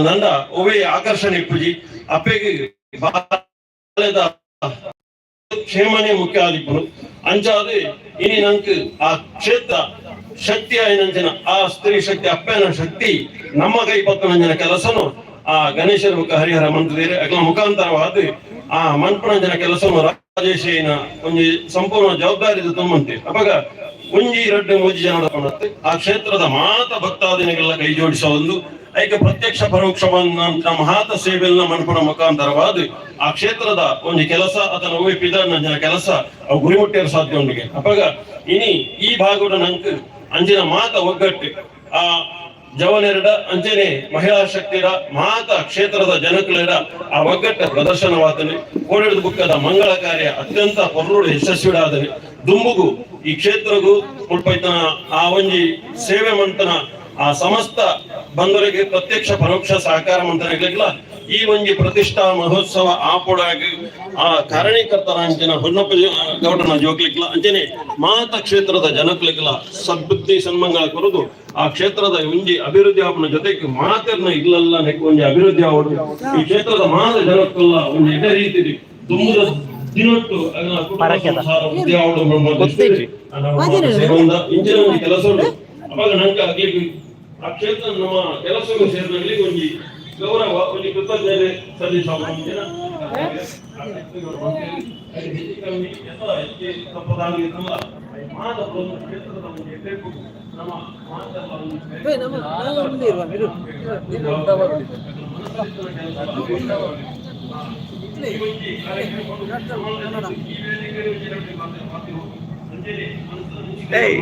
ನಂಡ ಒವೇ ಆಕರ್ಷಣೆ ಇಪ್ಪುಜಿ. ಅಪ್ಪೆಗ್ ಬಾಲೆದ ಕ್ಷೇಮನೇ ಮುಖ್ಯ ಆದಿಪ್ಪುನು. ಅಂಚಾದ್ ಇನಿ ನಂಕ್ ಆ ಕ್ಷೇತ್ರ ಶಕ್ತಿ ಆಯಿನಂಚಿನ ಆ ಸ್ತ್ರೀ ಶಕ್ತಿ, ಅಪ್ಪೆನ ಶಕ್ತಿ ನಮ್ಮ ಕೈ ಪತ್ತುನಂಚಿನ ಕೆಲಸನು ಆ ಗಣೇಶನ ಮುಖ ಹರಿಹರ ಮಂತ್ರಿ ಅಗ್ಲ ಮುಖಾಂತರವಾದ ಆ ಮನ್ಪುನಂಚಿನ ಕೆಲಸನು ರಾಜೇಶಿನ ಒಂಜಿ ಸಂಪೂರ್ಣ ಜವಾಬ್ದಾರಿ ತುಂಬಂತೆ. ಅಪಗ ಒಂಜಿ, ರಡ್ಡು, ಮೂಜಿ ಜನರ ಪಣತ್ತೆ, ಆ ಕ್ಷೇತ್ರದ ಮಾತ ಭಕ್ತಾದಿನಿಗೆಲ್ಲ ಕೈ ಜೋಡಿಸೋದು, ಐಕ ಪ್ರತ್ಯಕ್ಷ ಪರೋಕ್ಷ ಮಹಾತ ಸೇವೆಲ್ನ ಮನ್ಪುನ ಮುಖಾಂತರವಾದ ಆ ಕ್ಷೇತ್ರದ ಒಂಜಿ ಕೆಲಸ ಅದನ್ನ ಒವ್ವೆ ಪಿದರ್ನ ಕೆಲಸ ಅವು ಗುರಿ ಮುಟ್ಟಿಯಲು ಸಾಧ್ಯ ಉಂಡಿಗೆ. ಅಪಗ ಇನಿ ಈ ಭಾಗದ ನಂಕ್ ಅಂಚಿನ ಮಾತ ಒಗ್ಗಟ್ಟು, ಆ ಜವನೆರಡ, ಅಂಚನೆ ಮಹಿಳಾ ಶಕ್ತಿರ, ಮಾತ ಕ್ಷೇತ್ರದ ಜನಕುಲೆಡ ಆ ಒಗ್ಗಟ್ಟ ಪ್ರದರ್ಶನವಾದನೆ. ಕೋಡೆದ ಬುಕ್ಕದ ಮಂಗಳ ಕಾರ್ಯ ಅತ್ಯಂತ ಪೊರ್ಲುಡು ಯಶಸ್ವಿಡಾದನೆ. ದುಂಬುಗು ಈ ಕ್ಷೇತ್ರಗು ಮುಲ್ಪೈತನ ಆ ಒಂಜಿ ಸೇವೆ ಮಂತನ ಆ ಸಮಸ್ತ ಬಂದರಿಗೆ ಪ್ರತ್ಯಕ್ಷ ಪರೋಕ್ಷ ಸಹಕಾರ ಮಂತನಿಗ್ಲಿಗ್ಲ ಈ ಒಂಜಿ ಪ್ರತಿಷ್ಠಾ ಮಹೋತ್ಸವ ಆಪುಡಾಗಿ ಆ ಕಾರಣೀಕರ್ತರ ಅಂಚಿನ ಹೊನ್ನಪ್ಪ ಗೌಡನ ಜೋಕ್ಲಿಕ್ಲ, ಅಂಚನೆ ಮಾತ ಕ್ಷೇತ್ರದ ಜನಕ್ಲಿಕ್ಲ ಸದ್ಬುದ್ಧಿ ಸನ್ಮಂಗಳ ಕೊರದು, ಆ ಕ್ಷೇತ್ರದ ಒಂಜಿ ಅಭಿವೃದ್ಧಿ ಆಪುನ ಜೊತೆಗೆ ಮಾತೆರ್ನ ಇಲ್ಲಲ್ಲ ನೆಕ್ ಒಂಜಿ ಅಭಿವೃದ್ಧಿ ಆವಡು, ಈ ಕ್ಷೇತ್ರದ ಮಾತ ಜನಕ್ಕಲ್ಲ ಒಂಜಿ ಇದೇ ರೀತಿ ದುಂಬುದ ದಿನೊಟ್ಟು ಅಗಲ ಕುಟುಂಬ ಸಂಸಾರ ವೃದ್ಧಿ ಆವಡು ಎಂಬ ದೃಷ್ಟಿಡ್ ನಾವು ಮಾತ ಸೇರೊಂದ. ಇಂಚಿನ ಒಂಜಿ ಕೆಲಸ ಉಂಡು. ಅವಾಗ ನಂಗೆ ಅಗ್ಲಿಗೆ ಆ ಕ್ಷೇತ್ರ ನಮ್ಮ ಕೆಲಸಕ್ಕೂ ಸೇರಿದಲ್ಲಿ ಒಂಜಿ ಗೌರವ, ಒಂಜಿ ಕೃತಜ್ಞತೆ ಸಲ್ಲಿಸುವ ಮುಂಚಿನ ಹೆಚ್ಚು ಕಮ್ಮಿ ಎತ್ತ ಹೆಚ್ಚು ತಪ್ಪದಾಗಿದ್ದಲ್ಲ ಮಾತ ಒಂದು ಕ್ಷೇತ್ರದ ಒಂದು ಎಡ್ಡೆಪ್ಪು ನಮ್ಮ ಮಾತೆಲ್ಲ ಒಂದು ಏಯ್.